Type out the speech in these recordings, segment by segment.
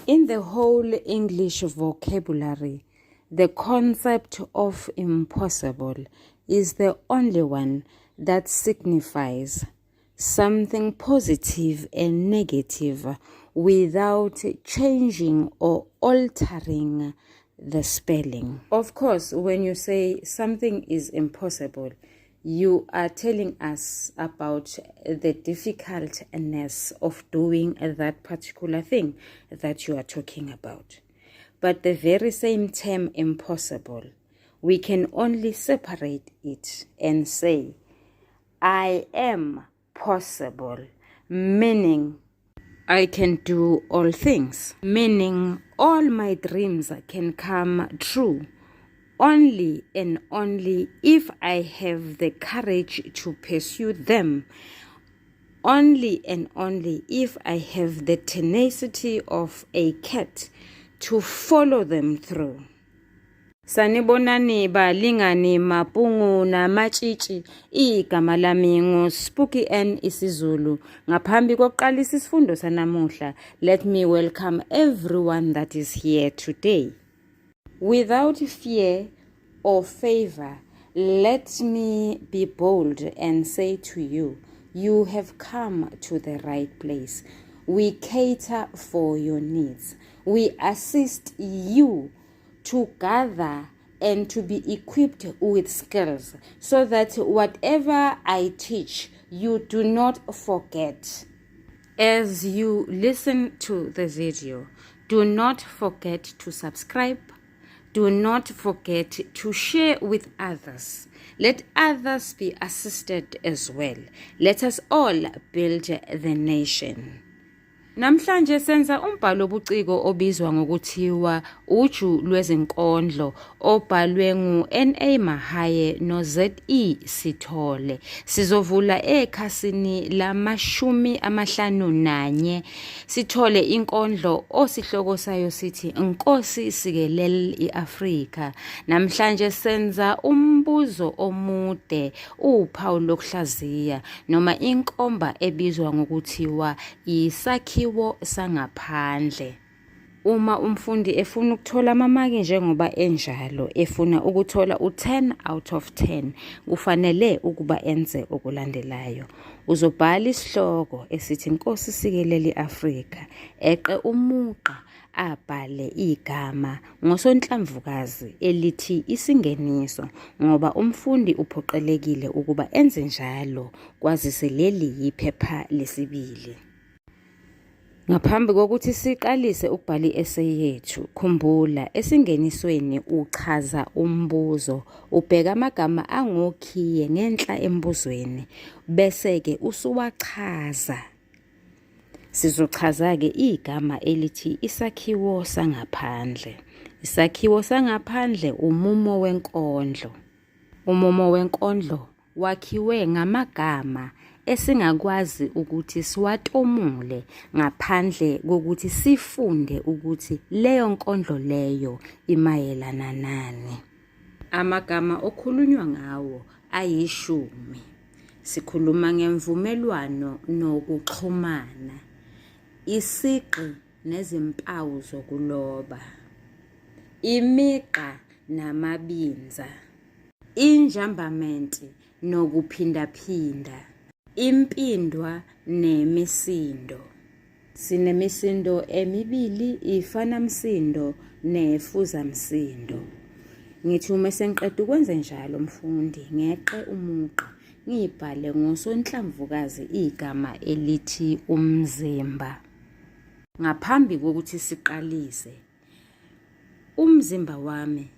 In the whole English vocabulary, the concept of impossible is the only one that signifies something positive and negative without changing or altering the spelling. Of course, when you say something is impossible, you are telling us about the difficultness of doing that particular thing that you are talking about. But the very same term impossible, we can only separate it and say, I am possible, meaning I can do all things, meaning all my dreams can come true only and only if I have the courage to pursue them, only and only if I have the tenacity of a cat to follow them through. Sanibonani balingani mapungu namatshitshi igama lami nguSpooky N isiZulu. Ngaphambi kokuqalisa isifundo sanamuhla, let me welcome everyone that is here today. Without fear or favor, let me be bold and say to you, you have come to the right place. We cater for your needs. We assist you to gather and to be equipped with skills so that whatever I teach, you do not forget. As you listen to the video, do not forget to subscribe. Do not forget to share with others. Let others be assisted as well. Let us all build the nation. Namhlanje senza umbhalo obuciko obizwa ngokuthiwa Uju Lwezinkondlo obhalwe ngu-N.A. Mahaye no-Z.E. Sithole. Sizovula ekhasini lama-51 sithole inkondlo osihloko sayo sithi Nkosi Sikelel iAfrika. Namhlanje senza umbuzo omude uphawu lokuhlaziya noma inkomba ebizwa ngokuthiwa isakhiwo sangaphandle. Uma umfundi efuna ukuthola amamaki njengoba enjalo efuna ukuthola u-10 out of 10 kufanele ukuba enze okulandelayo. Uzobhala isihloko esithi Nkosi Sikelel iAfrika, eqe umugqa abhale igama ngosonhlamvukazi elithi isingeniso ngoba umfundi uphoqelekile ukuba enze njalo kwazise leli yiphepha lesibili. Ngaphambi kokuthi siqalise ukubhala i-essay yethu, khumbula esingenisweni uchaza umbuzo, ubheka amagama angokhiye ngenhla embuzweni bese-ke usuwachaza. Sizochaza-ke igama elithi isakhiwo sangaphandle. Isakhiwo sangaphandle umumo wenkondlo. Umumo wenkondlo wakhiwe ngamagama esingakwazi ukuthi siwatomule ngaphandle kokuthi sifunde ukuthi leyo nkondlo leyo imayelana nani. Amagama okhulunywa ngawo ayishumi. Sikhuluma ngemvumelwano nokuxhumana, isigqi nezimpawu zokuloba, imigqa namabinza, injambamenti nokuphindaphinda, impindwa nemisindo. Sinemisindo emibili ifanamsindo nefuzamsindo. Ngithi uma sengiqeda ukwenze njalo mfundi ngeqe umugqa ngibhale ngosonhlamvukazi igama elithi umzimba. Ngaphambi kokuthi siqalise, umzimba wami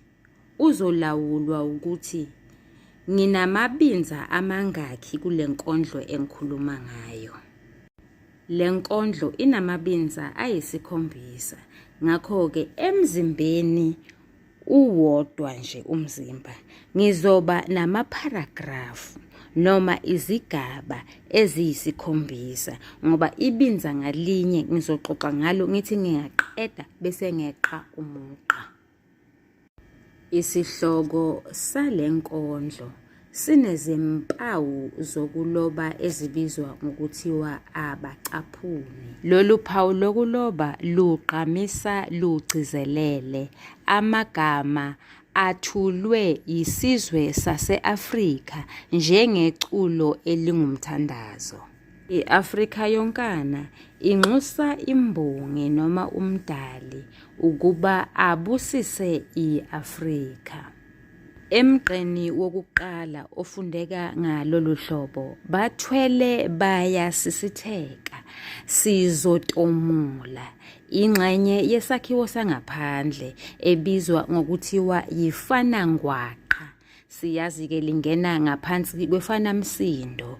uzolawulwa ukuthi nginamabinza amangakhi kule nkondlo engikhuluma ngayo. Le nkondlo inamabinza ayisikhombisa, ngakho-ke emzimbeni uwodwa nje umzimba ngizoba namapharagrafu noma izigaba eziyisikhombisa ngoba ibinza ngalinye ngizoxoxa ngalo ngithi ngingaqeda bese ngeqa umugqa. Isihloko sale nkondlo sinezimpawu zokuloba ezibizwa ngokuthiwa abacaphuni. Lolu phawu lokuloba lugqamisa lugcizelele amagama athulwe yisizwe sase-Afrika njengeculo elingumthandazo. I-Afrika yonkana inxusa imbongi noma umdali ukuba abusise i-Afrika. Emgqeni wokuqala ofundeka ngalolu hlobo, bathwele bayasisitheka, sizotomula, ingxenye yesakhiwo sangaphandle ebizwa ngokuthiwa yifanangwaqa. Siyazi-ke lingena ngaphansi kwefanamsindo.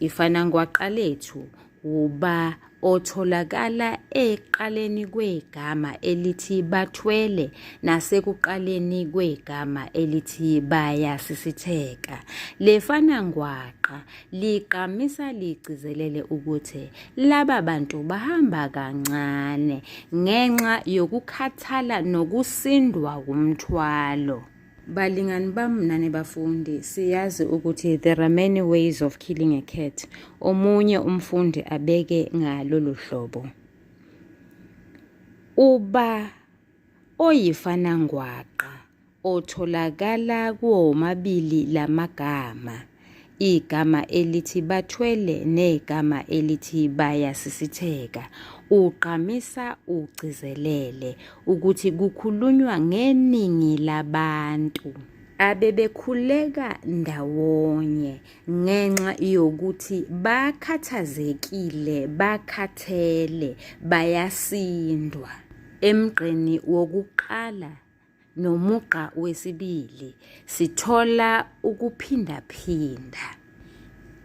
Ifanangwaqa lethu wuba otholakala ekuqaleni kwegama elithi bathwele nasekuqaleni kwegama elithi bayasisitheka. Le fanangwaqa ligqamisa ligcizelele ukuthi laba bantu bahamba kancane ngenxa yokukhathala nokusindwa wumthwalo. Balingani bami nani bafundi, siyazi ukuthi there are many ways of killing a cat. Omunye umfundi abeke ngalolu hlobo. Uba oyifanangwaqa otholakala kuwomabili lamagama. Igama elithi bathwele negama elithi bayasisitheka ugqamisa ugcizelele ukuthi kukhulunywa ngeningi labantu abebekhuleka ndawonye ngenxa yokuthi bakhathazekile, bakhathele, bayasindwa. Emgqeni wokuqala nomugqa wesibili sithola ukuphindaphinda.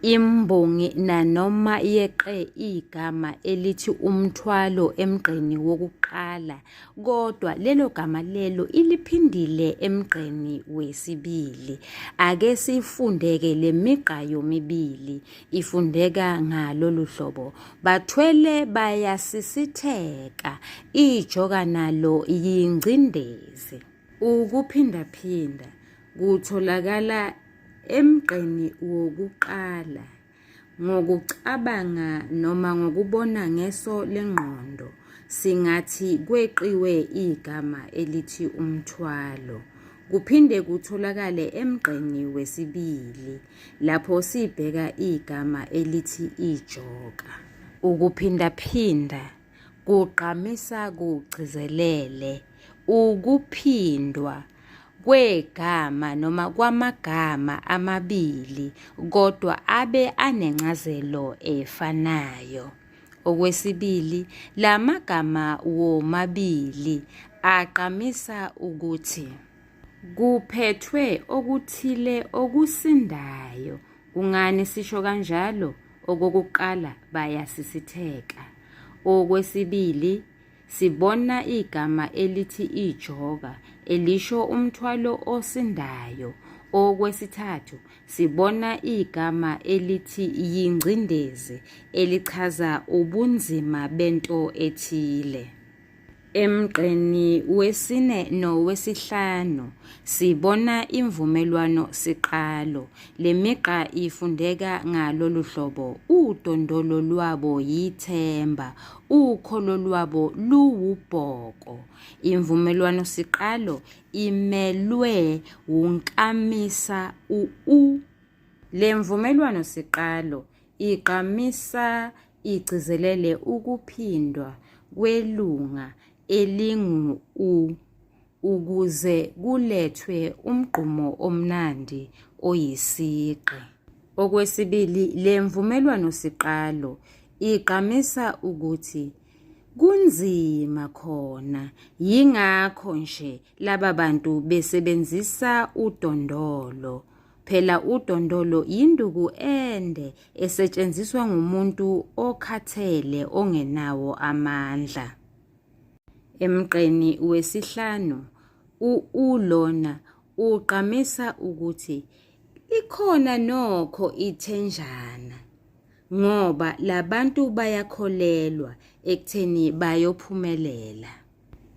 Imbongi nanoma yeqe igama elithi umthwalo emgqeni wokuqala kodwa lelo gama lelo iliphindile emgqeni wesibili. Ake sifundeke le migqa yomibili ifundeka ngalolu hlobo. Bathwele bayasisitheka, ijoka nalo yingcindezi. Ukuphindaphinda kutholakala emgqeni wokuqala ngokucabanga noma ngokubona ngeso lengqondo singathi kweqiwe igama elithi umthwalo. Kuphinde kutholakale emgqeni wesibili lapho sibheka igama elithi ijoka. Ukuphindaphinda kugqamisa kugcizelele ukuphindwa kwegama noma kwamagama amabili kodwa abe anencazelo efanayo. Okwesibili, la magama womabili agqamisa ukuthi Kuphethwe okuthile okusindayo. Kungani sisho kanjalo? Okokuqala, bayasisitheka. Okwesibili, sibona igama elithi ijoka elisho umthwalo osindayo. Okwesithathu, sibona igama elithi yingcindezi elichaza ubunzima bento ethile. Emgqeni wesine nowesihlanu sibona imvumelwano siqalo. Le migqa ifundeka ngalolu hlobo, udondolo lwabo yithemba, ukholo lwabo luwubhoko. Imvumelwano siqalo imelwe wunkamisa u-u. Le mvumelwano siqalo igqamisa igcizelele ukuphindwa kwelunga elingu-u ukuze kulethwe umgqumo omnandi oyisigqi. Okwesibili, le mvumelwano siqalo igqamisa ukuthi kunzima khona yingakho nje laba bantu besebenzisa udondolo. Phela udondolo yinduku ende esetshenziswa ngumuntu okhathele ongenawo amandla. Emgqeni wesihlanu, u-u lona ugqamisa ukuthi likhona nokho ithenjana ngoba labantu bayakholelwa ekutheni bayophumelela.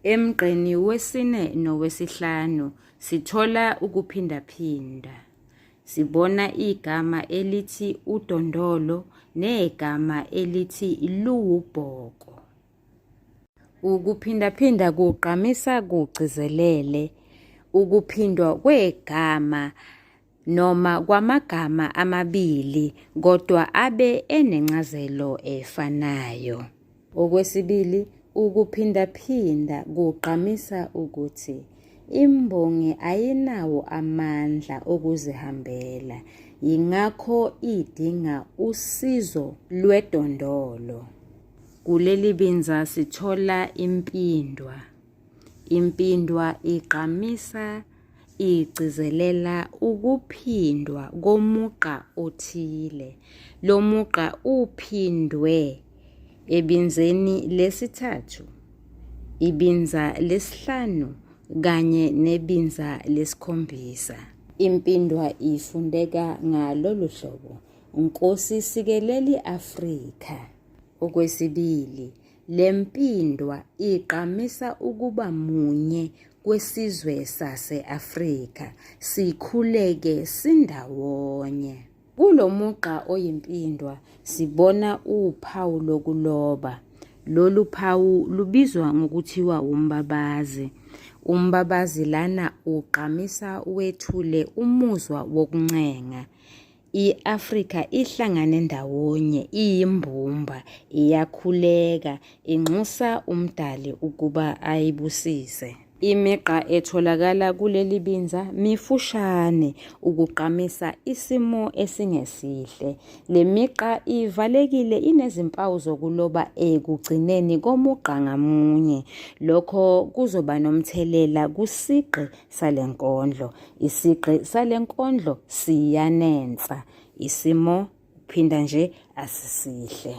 Emgqeni wesine nowesihlanu sithola ukuphindaphinda. Sibona igama elithi udondolo negama elithi luwubhoko. Ukuphindaphinda kugqamisa kugcizelele ukuphindwa kwegama noma kwamagama amabili kodwa abe enencazelo efanayo. Okwesibili, ukuphindaphinda kugqamisa ukuthi imbongi ayinawo amandla okuzihambela, yingakho idinga usizo lwedondolo. Kuleli binza sithola impindwa. Impindwa igqamisa igcizelela ukuphindwa komugqa othile. Lo mugqa uphindwe ebinzeni lesithathu, ibinza lesihlanu kanye nebinza lesikhombisa. Impindwa ifundeka ngalolu hlobo, Nkosi sikeleli Afrika. Okwesibili, le mpindwa igqamisa ukuba munye kwesizwe sase-Afrika, sikhuleke sindawonye. Kulo mugqa oyimpindwa sibona uphawu lokuloba. Lolu phawu lubizwa ngokuthiwa wumbabazi. Umbabazi lana ugqamisa wethule umuzwa wokuncenga. I-Afrika ihlangane ndawonye iyimbumba, iyakhuleka, inxusa uMdali ukuba ayibusise. Imigqa etholakala kuleli binza mifushane ukugqamisa isimo esingesihle. Le migqa ivalekile inezimpawu zokuloba ekugcineni komugqa ngamunye. Lokho kuzoba nomthelela kusigqi sale nkondlo. Isigqi sale nkondlo siyanensa. Isimo uphinda nje asisihle.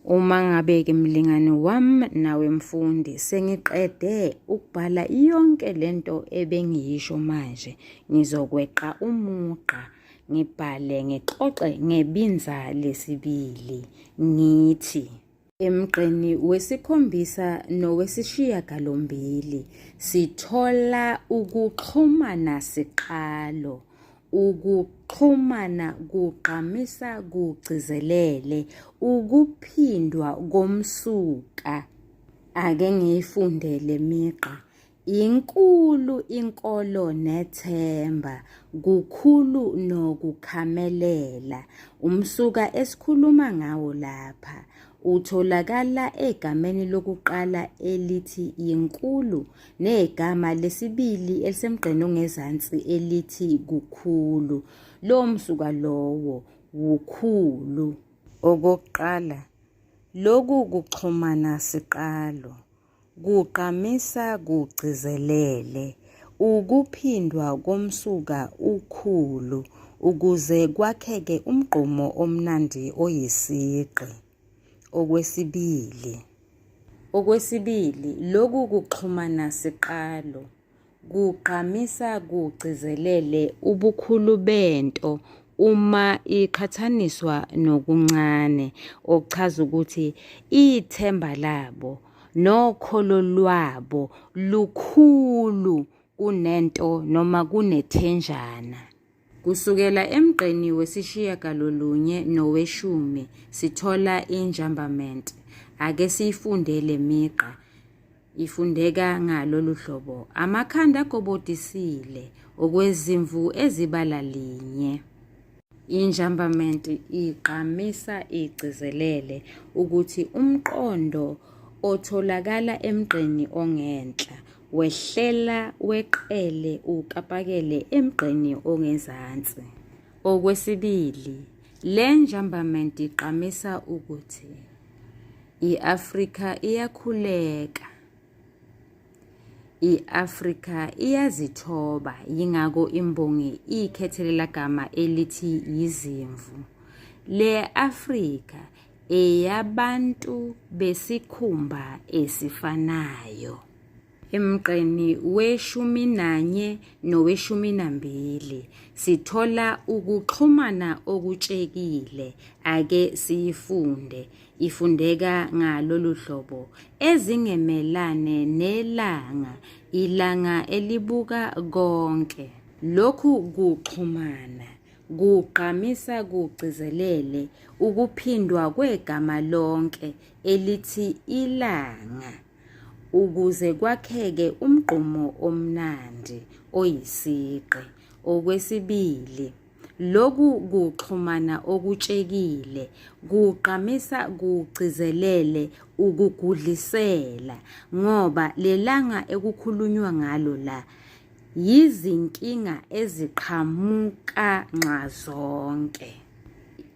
Uma ngabe-ke mlingani wami nawe mfundi sengiqede ukubhala yonke lento ebengiyisho manje ngizokweqa umugqa ngibhale ngixoxe ngebinza lesibili ngithi Emgqeni wesikhombisa nowesishiyagalombili sithola ukuxhumana siqalo. Ukuxhumana kugqamisa kugcizelele ukuphindwa komsuka. Ake ngiyifunde le migqa. Inkulu inkolo nethemba, kukhulu nokukhamelela. Umsuka esikhuluma ngawo lapha utholakala egameni lokuqala elithi yinkulu negama lesibili elisemgqeni ongezansi elithi kukhulu. Lowo msuka lowo wukhulu. Okokuqala, lokhu kuxhumana siqalo. Kugqamisa kugcizelele ukuphindwa komsuka ukhulu ukuze kwakheke umgqumo omnandi oyisigqi. Okwesibili. Okwesibili, lokhu kuxhumana siqalo. Kugqamisa kugcizelele ubukhulu bento uma iqhathaniswa nokuncane, okuchaza ukuthi ithemba labo nokholo lwabo lukhulu kunento noma kunethenjana. Kusukela emgqeni wesishiyagalolunye noweshumi sithola injambament. Ake siyifunde le migqa. Ifundeka ngalolu hlobo, Amakhanda agobodisile okwezimvu ezibala linye. Injambament igqamisa igcizelele ukuthi umqondo otholakala emgqeni ongenhla Wehlela weqele ukapakele emgqeni ongezansi. Okwesibili, le njambamenti igqamisa ukuthi i-Afrika iyakhuleka. I-Afrika iyazithoba yingakho imbongi ikhethe lela gama elithi yizimvu. Le Afrika eyabantu besikhumba esifanayo. Emgqeni weshumi nanye noweshumi nambili sithola ukuxhumana okutshekile ake siyifunde ifundeka ngalolu hlobo ezingemelane nelanga ilanga elibuka konke. Lokhu kuxhumana kugqamisa kugcizelele ukuphindwa kwegama lonke elithi ilanga ukuze kwakheke umgqumo omnandi oyisigqi. Okwesibili, lokhu kuxhumana okutshekile kugqamisa kugcizelele ukugudlisela ngoba lelanga ekukhulunywa ngalo la Yizinkinga eziqhamuka nxazonke.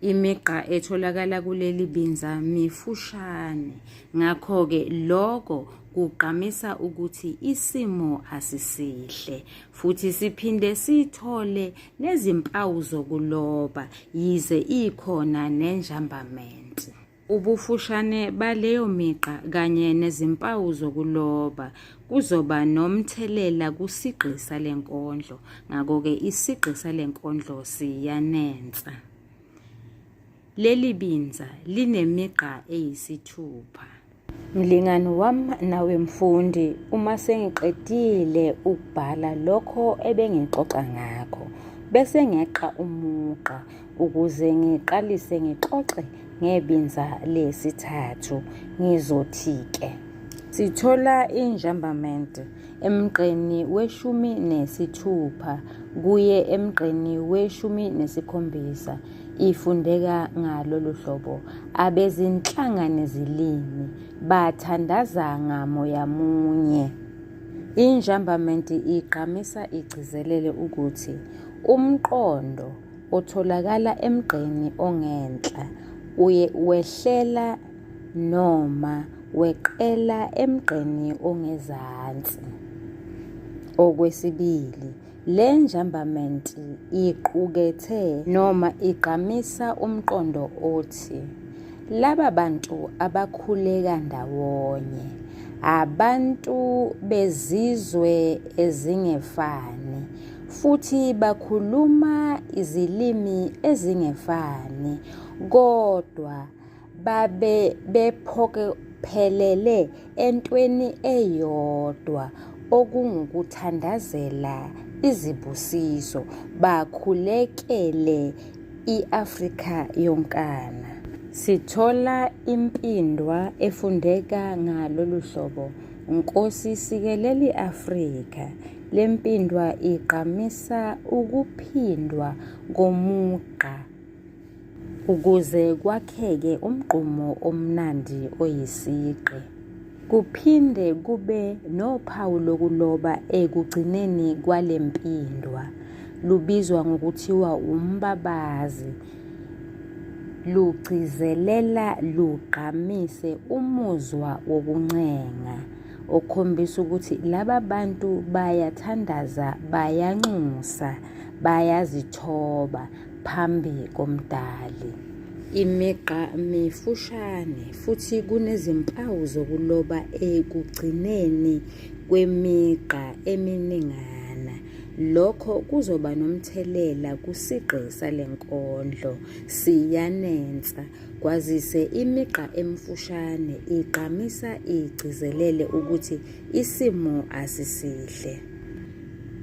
Imigqa etholakala kuleli binza mifushane, ngakho-ke loko kugqamisa ukuthi isimo asisihle futhi siphinde sithole nezimpawu zokuloba yize ikhona nenjambamenti. Ubufushane baleyo migqa kanye nezimpawu zokuloba kuzoba nomthelela kusigqi sale nkondlo, ngakho-ke isigqi sale nkondlo siyanensa. Leli binza linemigqa eyisithupha. Mlingani wami nawe mfundi, uma sengiqedile ukubhala lokho ebengixoxa ngakho, bese ngeqa umugqa ukuze ngiqalise ngixoxe ngebinza lesithathu. Ngizothi-ke. Sithola injambament emgqeni weshumi nesithupha kuye emgqeni weshumi nesikhombisa. Ifundeka ngalolu hlobo, Abezinhlanga nezilimi bathandaza ngamoya munye. Injambamenti igqamisa igcizelele ukuthi umqondo otholakala emgqeni ongenhla uye wehlela noma weqela emgqeni ongezansi. Okwesibili, le njambamenti iqukethe noma igqamisa umqondo othi laba bantu abakhuleka ndawonye abantu bezizwe ezingefani futhi bakhuluma izilimi ezingefani kodwa babe bephokophelele entweni eyodwa okungukuthandazela izibusiso bakhulekele i-Afrika yonkana. Sithola impindwa efundeka ngalolu hlobo, Nkosi sikelela i-Afrika. Le mpindwa igqamisa ukuphindwa komugqa ukuze kwakheke umgqumo omnandi oyisigqi. Kuphinde kube nophawu lokuloba ekugcineni kwale mpindwa. Lubizwa ngokuthiwa umbabazi. Lugcizelela lugqamise umuzwa wokuncenga okhombisa ukuthi laba bantu bayathandaza, bayanxusa, bayazithoba phambi koMdali. Imigqa mifushane futhi kunezimpawu zokuloba ekugcineni kwemigqa eminingana. Lokho kuzoba nomthelela kusigqi sale nkondlo. Siyanensa kwazise imigqa emifushane igqamisa igcizelele ukuthi isimo asisihle.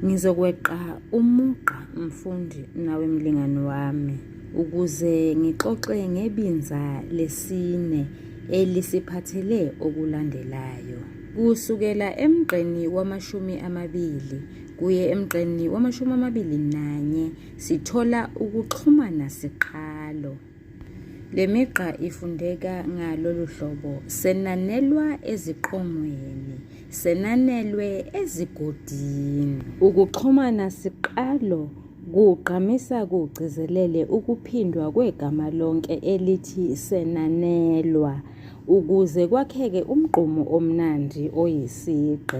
Ngizokweqa umugqa mfundi nawe mlingani wami ukuze ngixoxe ngebinza lesine elisiphathele okulandelayo. Kusukela emgqeni wamashumi amabili kuye emgqeni wamashumi amabili nanye sithola ukuxhumana siqalo. Le migqa ifundeka ngalolu hlobo, Senanelwa eziqongweni, senanelwe ezigodini. Ukuxhumana siqalo kugqamisa kugcizelele ukuphindwa kwegama lonke elithi senanelwa ukuze kwakheke umgqumo omnandi oyisigqi.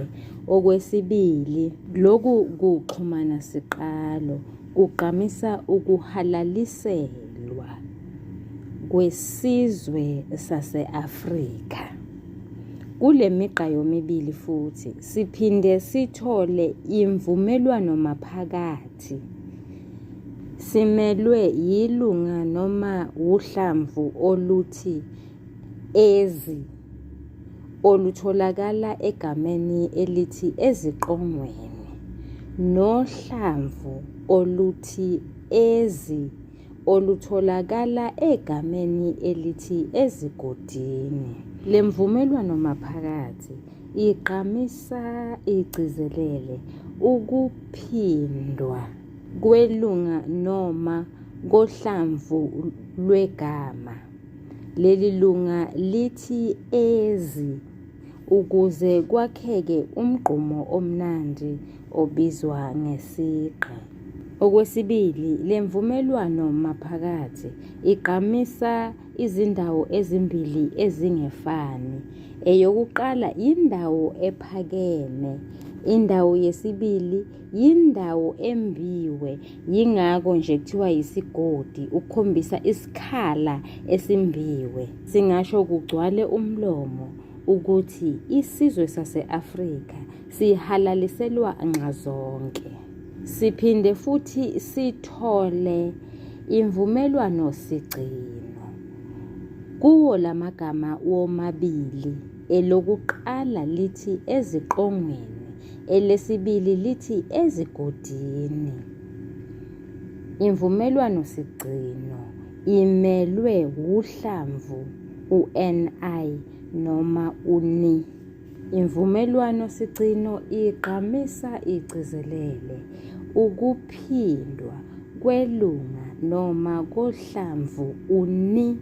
Okwesibili, lokhu kuxhumana siqalo kugqamisa ukuhalaliselwa kwesizwe sase-Afrika. Kule migqa yomibili futhi siphinde sithole imvumelwano maphakathi. Simelwe yilunga noma wuhlamvu oluthi ezi olutholakala egameni elithi eziqongweni. nohlamvu oluthi ezi olutholakala egameni elithi ezigodini. Le mvumelwano maphakathi igqamisa igcizelele ukuphindwa kwelunga noma kohlamvu lwegama. Leli lunga lithi ezi ukuze kwakheke umgqumo omnandi obizwa ngesigqi. Okwesibili, le mvumelwano maphakathi igqamisa izindawo ezimbili ezingefani. Eyokuqala yindawo ephakeme, indawo yesibili yindawo embiwe yingakho nje kuthiwa yisigodi ukukhombisa isikhala esimbiwe. Singasho kugcwale umlomo ukuthi isizwe sase-Afrika sihalaliselwa nxazonke. Siphinde futhi sithole imvumelwano-sigcino kuwo lamagama womabili, elokuqala lithi eziqongweni, elesibili lithi ezigodini. Imvumelwano-sigcino imelwe wuhlamvu u-ni noma u-ni. Imvumelwano-sigcino igqamisa igcizelele ukuphindwa kwelunga noma kohlamvu u-ni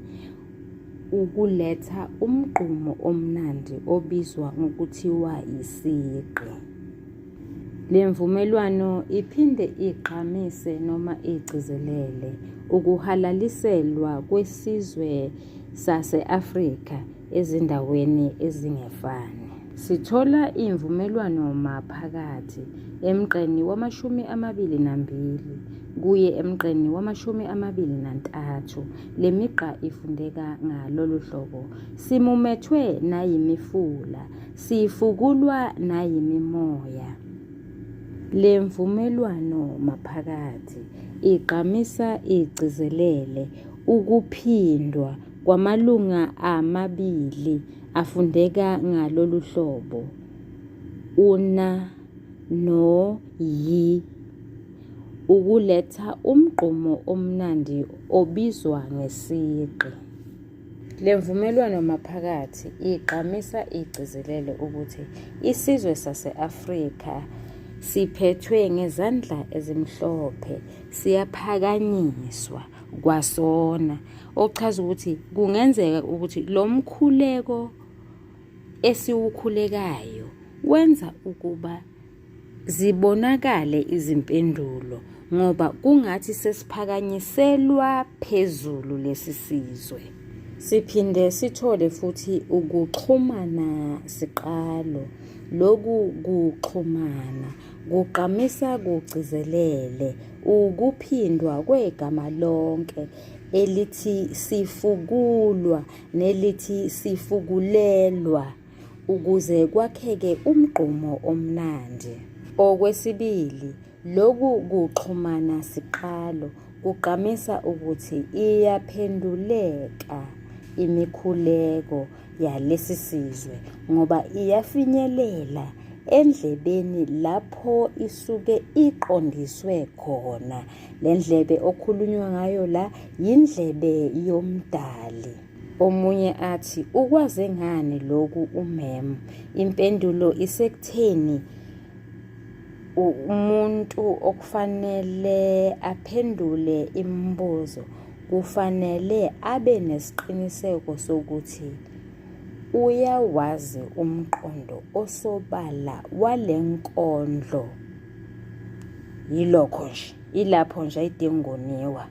ukuletha umgqumo omnandi obizwa ngokuthiwa yisigqi. Le mvumelwano iphinde igqamise noma igcizelele ukuhalaliselwa kwesizwe sase-Afrika ezindaweni ezingefani. Sithola imvumelwano maphakathi emgqeni wamashumi 22 kuye emgqeni wamashumi 23. Le migqa ifundeka ngalolu hlobo, Simumethwe nayimifula, sifukulwa nayimimoya. Le mvumelwano maphakathi igqamisa igcizelele ukuphindwa kwamalunga amabili afundeka ngalolu hlobo, una no-yi, ukuletha umgqumo omnandi obizwa ngesigqi. Le mvumelwano maphakathi igqamisa igcizelele ukuthi isizwe sase-Afrika siphethwe ngezandla ezimhlophe siyaphakanyiswa kwasona okuchaza ukuthi kungenzeka ukuthi lo mkhuleko esiwukhulekayo wenza ukuba zibonakale izimpendulo ngoba kungathi sesiphakanyiselwa phezulu lesi sizwe. Siphinde sithole futhi ukuxhumana siqalo. Lokhu kuxhumana kugqamisa kugcizelele ukuphindwa kwegama lonke elithi sifukulwa nelithi sifukulelwa ukuze kwakheke umgqumo omnandi. Okwesibili, lokhu kuxhumana siqalo kugqamisa ukuthi iyaphenduleka imikhuleko yalesi sizwe ngoba iyafinyelela endlebeni lapho isuke iqondiswe khona. Le ndlebe okhulunywa ngayo la yindlebe yoMdali. Omunye athi ukwaze ngani lokhu umem? Impendulo isekutheni umuntu okufanele aphendule imibuzo kufanele abe nesiqiniseko sokuthi uyawazi umqondo osobala wale nkondlo. Yilokho nje, ilapho nje ayidingi koniwa.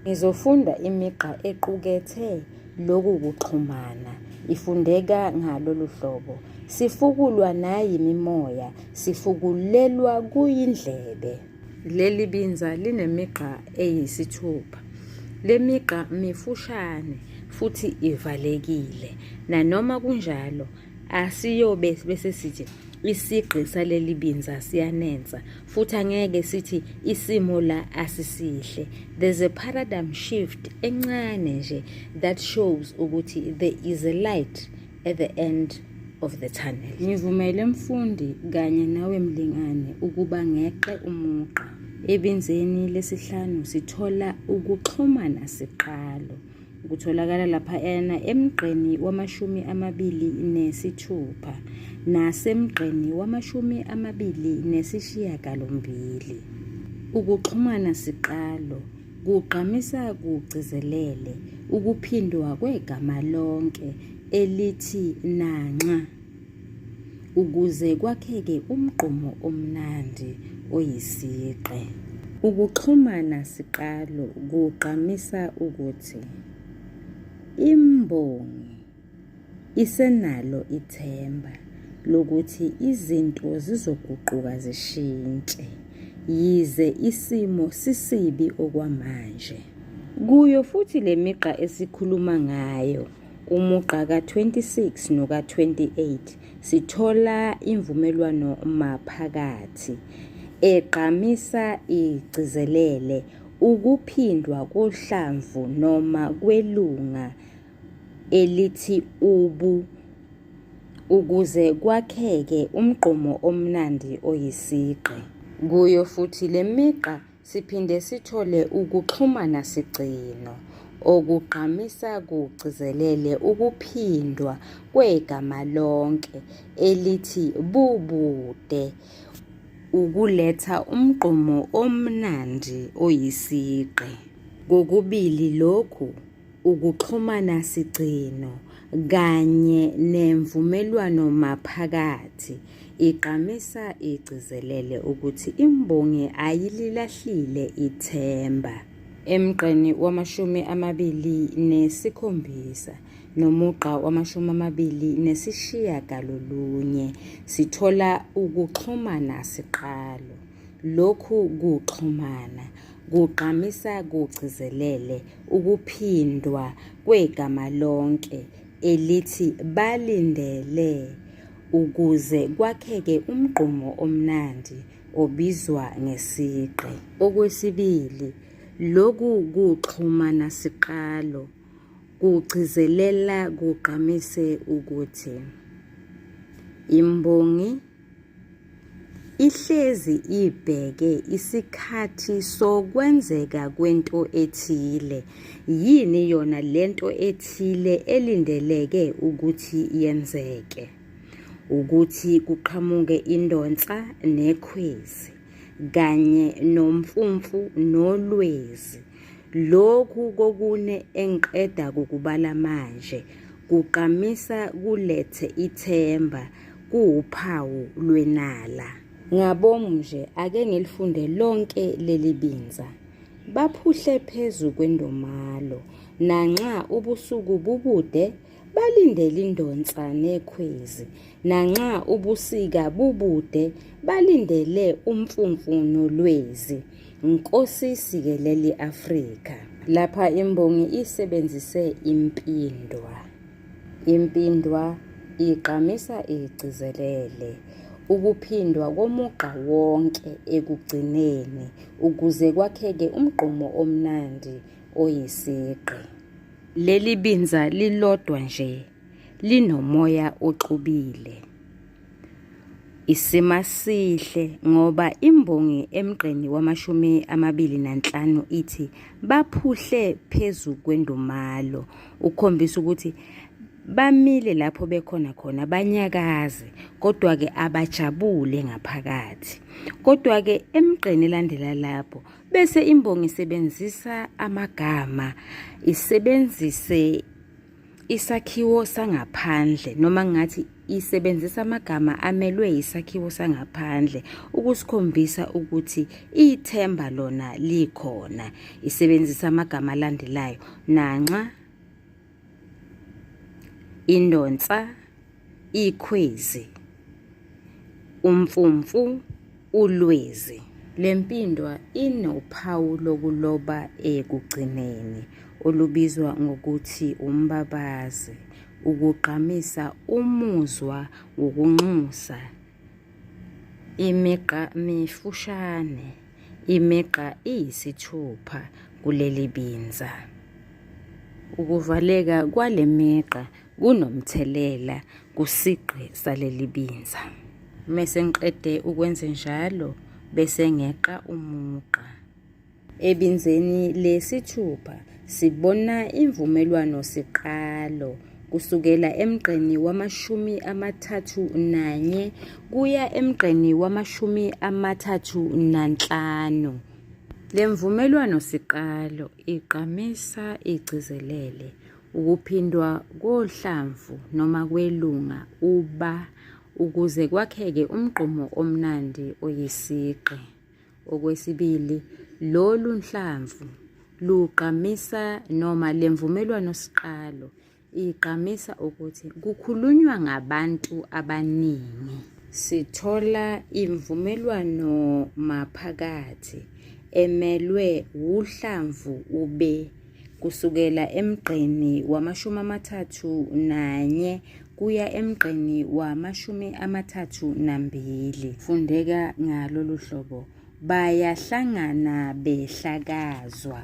Ngizofunda imigqa equkethe lokhu kuxhumana. Ifundeka ngalolu hlobo, Sifukulwa nayimimoya, sifukulelwa kuyindlebe. Leli binza linemigqa eyisithupha. Le migqa mifushane futhi ivalekile. Nanoma kunjalo, asiyobe bese sithi isigqi saleli binza siyanensa futhi angeke sithi isimo la asisihle. There's a paradigm shift encane nje that shows ukuthi there is a light at the end. of the tunnel. Ngivumele mfundi kanye nawe mlingane ukuba ngeqe umugqa. Ebinzeni lesihlanu sithola ukuxhumana siqalo. Kutholakala laphayana emgqeni wamashumi amabili nesithupha nasemgqeni wamashumi amabili nesishiyagalombili. Ukuxhumana siqalo kugqamisa kugcizelele ukuphindwa kwegama lonke elithi nanxa ukuze kwakheke umgqumo omnandi oyisigqe. Ukuxhumana siqalo kugqamisa ukuthi imbongi isenalo ithemba lokuthi izinto zizoguquka zishintshe yize isimo sisibi okwamanje. Kuyo futhi le migqa esikhuluma ngayo Umugqa ka-26 noka-28 sithola imvumelwano maphakathi egqamisa igcizelele ukuphindwa kohlamvu noma kwelunga elithi ubu ukuze kwakheke umgqumo omnandi oyisigqi. Kuyo futhi le migqa Siphinde sithole ukuxhumana sigcino okugqamisa kugcizelele ukuphindwa kwegama lonke elithi bubude ukuletha umgqumo omnandi oyisigqi. Kokubili lokhu ukuxhumana sigcino kanye nemvumelwano maphakathi igqamisa igcizelele ukuthi imbongi ayililahlile ithemba. Emgqeni wamashumi amabili nesikhombisa nomugqa wamashumi amabili nesishiyagalolunye sithola ukuxhumana siqalo. Lokhu kuxhumana kugqamisa kugcizelele ukuphindwa kwegama lonke elithi balindele ukuze kwakheke umgqumo omnandi obizwa ngesigqi. Okwesibili, lokhu kuxhumana siqalo kugcizelela kugqamise ukuthi imbongi Ihlezi ibheke isikhathi sokwenzeka kwento ethile. Yini yona lento ethile elindeleke ukuthi yenzeke? Ukuthi kuqhamuke indonsa nekhwezi kanye nomfumfu nolwezi. Lokhu kokune engiqeda kukubala manje kugqamisa kulethe ithemba kuwuphawu lwenala. Ngabomu nje ake ngilifunde lonke leli binza. Baphuhle phezu kwendomalo, nanxa ubusuku bubude, balindele indonsa nekhwezi, nanxa ubusika bubude, balindele umfumfu nolwezi. Nkosi sikelel i-Afrika. Lapha imbongi isebenzise impindwa. Impindwa igqamisa igcizelele ukuphindwa komugqa wonke ekugcineni ukuze kwakheke umgqumo omnandi oyisigqi. Leli binza lilodwa nje linomoya oxubile. Isima sihle ngoba imbongi emgqeni wamashumi amabili nanhlanu ithi baphuhle phezu kwendumalo ukukhombisa ukuthi bamile lapho bekhona khona banyakaze kodwa-ke abajabule ngaphakathi. Kodwa-ke emgqeni elandela lapho bese imbongi isebenzisa amagama isebenzise isakhiwo sangaphandle noma ngathi isebenzisa amagama amelwe yisakhiwo sangaphandle ukusikhombisa ukuthi ithemba lona likhona. Isebenzisa amagama alandelayo nanxa, indonsa, ikhwezi, umfumfu, ulwezi. Le mpindwa inophawu lokuloba ekugcineni olubizwa ngokuthi umbabazi ukugqamisa umuzwa wokunxusa. Imigqa mifushane, imigqa iyisithupha kuleli binza. Ukuvaleka kwale migqa kunomthelela kusigqi saleli binza. Mese ngiqede ukwenzenjalo bese ngeqa umugqa. Ebinzeni lesithupha sibona imvumelwano siqalo kusukela emgqeni wamashumi 31 kuya emgqeni wamashumi 35. Le mvumelwano siqalo igqamisa igcizelele ukuphindwa kohlamvu noma kwelunga uba ukuze kwakheke umgqumo omnandi oyisigqi. Okwesibili, lolu nhlamvu lugqamisa noma le mvumelwano siqalo igqamisa ukuthi kukhulunywa ngabantu abaningi. Sithola imvumelwano maphakathi emelwe wuhlamvu ube kusukela emgqeni wamashumi 31 kuya emgqeni wamashumi 32. Fundeka ngalolu hlobo, Bayahlangana behlakazwa.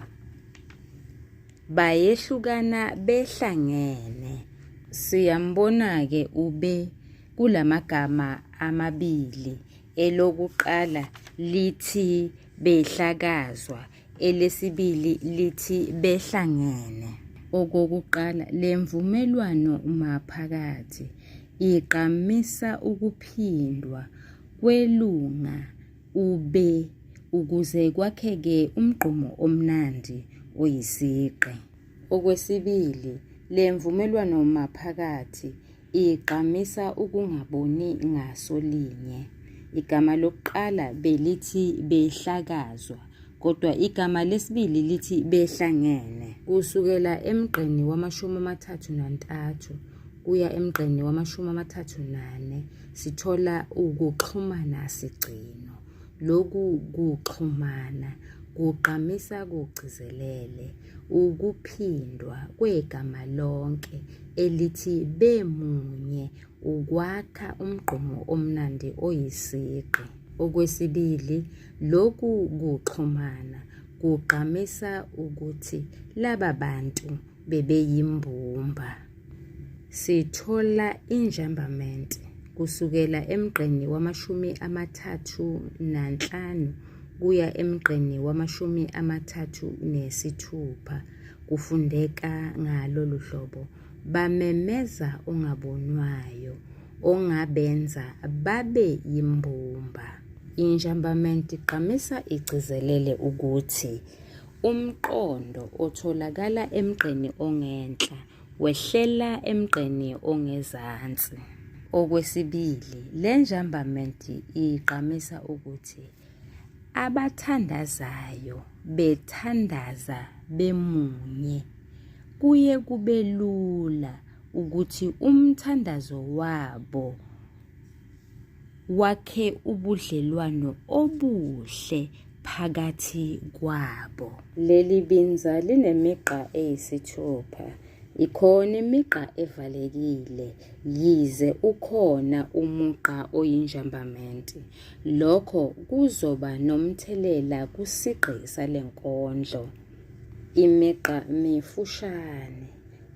Bayehlukana behlangene. Siyambona-ke ube kulamagama amabili, elokuqala lithi behlakazwa, elesibili lithi behlangene. Okokuqala, le mvumelwano maphakathi igqamisa ukuphindwa kwelunga ube ukuze kwakheke umgqumo omnandi oyisigqi. Okwesibili, le mvumelwano maphakathi igqamisa ukungaboni ngaso linye. Igama lokuqala belithi behlakazwa kodwa igama lesibili lithi behlangene. Kusukela emgqeni wamashumi 33 kuya emgqeni wamashumi 34 sithola ukuxhumana sigcino. Lokhu kuxhumana kugqamisa kugcizelele ukuphindwa kwegama lonke elithi bemunye ukwakha umgqumo omnandi oyisigqi. Okwesibili, lokhu kuxhumana kugqamisa ukuthi laba bantu bebeyimbumba. Sithola injambament kusukela emgqeni wamashumi 35 kuya emgqeni wamashumi 36 kufundeka ngalolu hlobo, Bamemeza ongabonwayo ongabenza babe yimbumba. Injambament igqamisa igcizelele ukuthi umqondo otholakala emgqeni ongenhla wehlela emgqeni ongezansi. Okwesibili, le njambament igqamisa ukuthi abathandazayo bethandaza bemunye kuye kube lula ukuthi umthandazo wabo wakhe ubudlelwano obuhle phakathi kwabo. Leli binza linemigqa eyisithupha. Ikhona imigqa evalekile yize ukhona umugqa oyinjambamenti. Lokho kuzoba nomthelela kusigqi sale nkondlo. Imigqa mifushane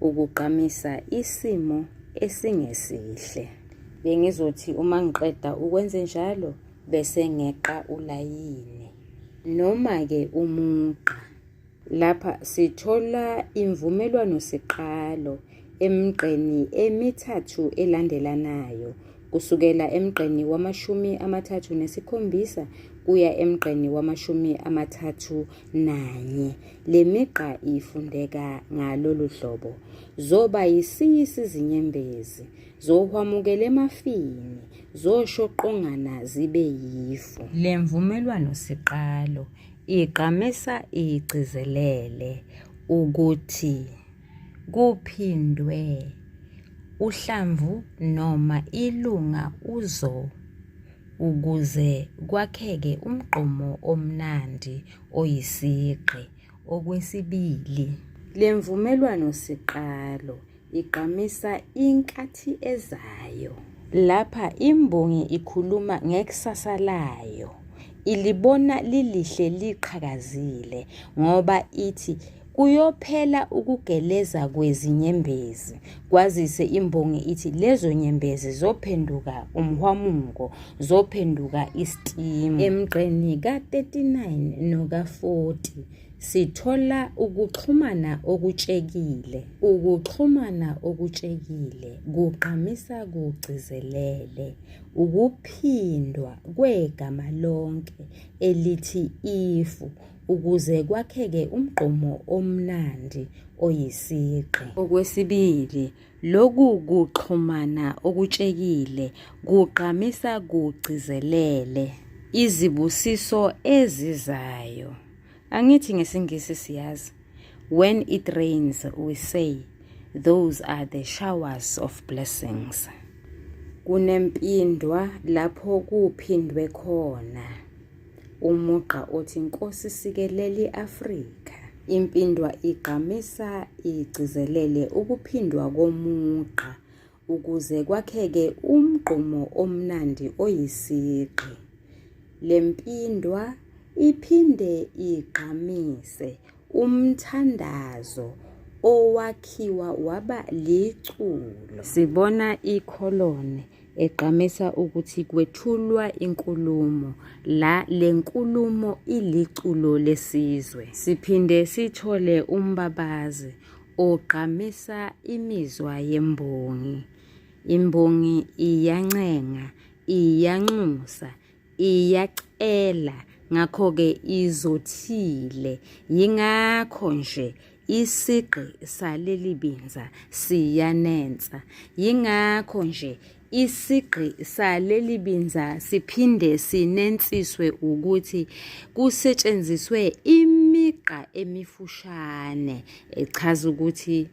ukugqamisa isimo esingesihle. Bengizothi uma ngiqeda ukwenzenjalo bese ngeqa ulayini noma-ke umugqa. Lapha sithola imvumelwano-siqalo emigqeni emithathu elandelanayo kusukela emgqeni wamashumi 37 kuya emgqeni wamashumi 31. Le migqa ifundeka ngalolu hlobo, Zoba yisiyisi izinyembezi, zohwamukela emafini, zoshoqongana zibe yifu. Le mvumelwano-siqalo igqamisa igcizelele ukuthi kuphindwe uhlamvu noma ilunga uzo ukuze kwakheke umgqumo omnandi oyisigqi. Okwesibili, le mvumelwano-siqalo igqamisa inkathi ezayo. Lapha imbongi ikhuluma ngekusasa layo. Ilibona lilihle liqhakazile ngoba ithi Kuyophela ukugeleza kwezinyembezi, kwazise imbongi ithi lezo nyembezi zophenduka umhwamuko, zophenduka isitimu. Emgqeni ka-39 noka-40 sithola ukuxhumana okutshekile. Ukuxhumana okutshekile kugqamisa kugcizelele ukuphindwa kwegama lonke elithi ifu ukuze kwakheke umgqumo omnandi oyisigqi. Okwesibili, loku kuxhumana okutshekile kugqamisa kugcizelele izibusiso ezizayo. Angithi ngesiNgisi siyazi, when it rains we say those are the showers of blessings. Kunempindwa lapho kuphindwe khona umugqa othi Nkosi sikelela i-Afrika. Impindwa igqamisa igcizelele ukuphindwa komugqa ukuze kwakheke umgqumo omnandi oyisigqi. Le mpindwa iphinde igqamise umthandazo owakhiwa waba liculo. Sibona ikholoni egqamisa ukuthi kwethulwa inkulumo la le nkulumo iliculo lesizwe. Siphinde sithole umbabazi ogqamisa imizwa yembongi. Imbongi iyancenga, iyanxusa, iyacela ngakho-ke izothile. Yingakho nje isigqi saleli binza siyanensa. Yingakho nje isigqi saleli binza siphinde sinensiswe ukuthi kusetshenziswe imigqa emifushane echaza ukuthi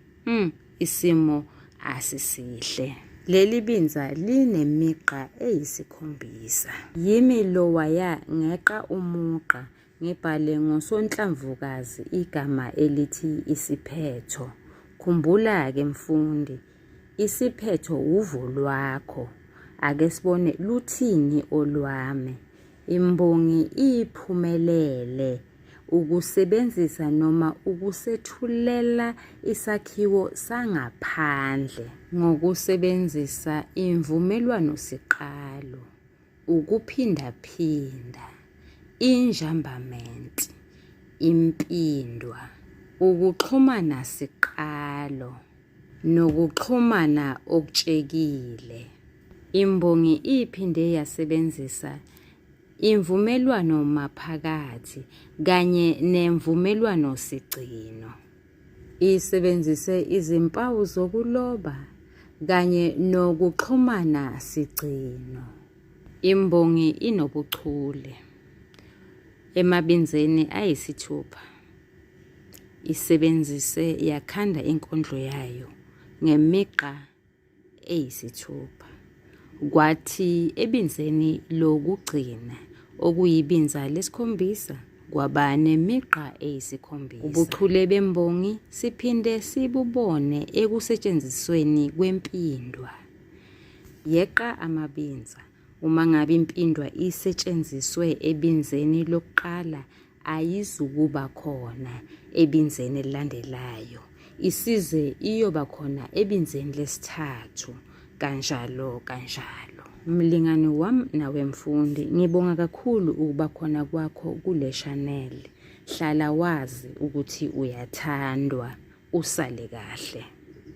isimo asisihle. Leli binza linemigqa eyisikhombisa. Yimi lowaya ngeqa umugqa ngibhale ngosonhlamvukazi igama elithi isiphetho. Khumbula-ke mfundi, isiphetho wuvo lwakho. Ake sibone luthini olwami. Imbongi iphumelele ukusebenzisa noma ukusethulela isakhiwo sangaphandle ngokusebenzisa imvumelwanosiqalo, ukuphindaphinda, injambamenti, impindwa, ukuxhumana siqalo nokuxhumana okutshekile. Imbongi iphinde yasebenzisa imvumelwano maphakathi kanye nemvumelwano sigcino. Isebenzise izimpawu zokuloba kanye nokuxhumana sigcino. Imbongi inobuchule emabinzeni ayisithupha. Isebenzise yakhanda inkondlo yayo ngemigqa eyisithupha. Kwathi ebinzeni lokugcina okuyibinza lesikhombisa kwaba nemigqa eyisikhombisa. Ubuchule bembongi siphinde sibubone ekusetshenzisweni kwempindwa. Yeqa amabinza. Uma ngabe impindwa isetshenziswe ebinzeni lokuqala ayizukuba khona ebinzeni elilandelayo, isize iyoba khona ebinzeni lesithathu, kanjalo kanjalo. Mlingani wam nawe mfundi, ngibonga kakhulu ukuba khona kwakho kule chanel. Hlala wazi ukuthi uyathandwa. Usale kahle.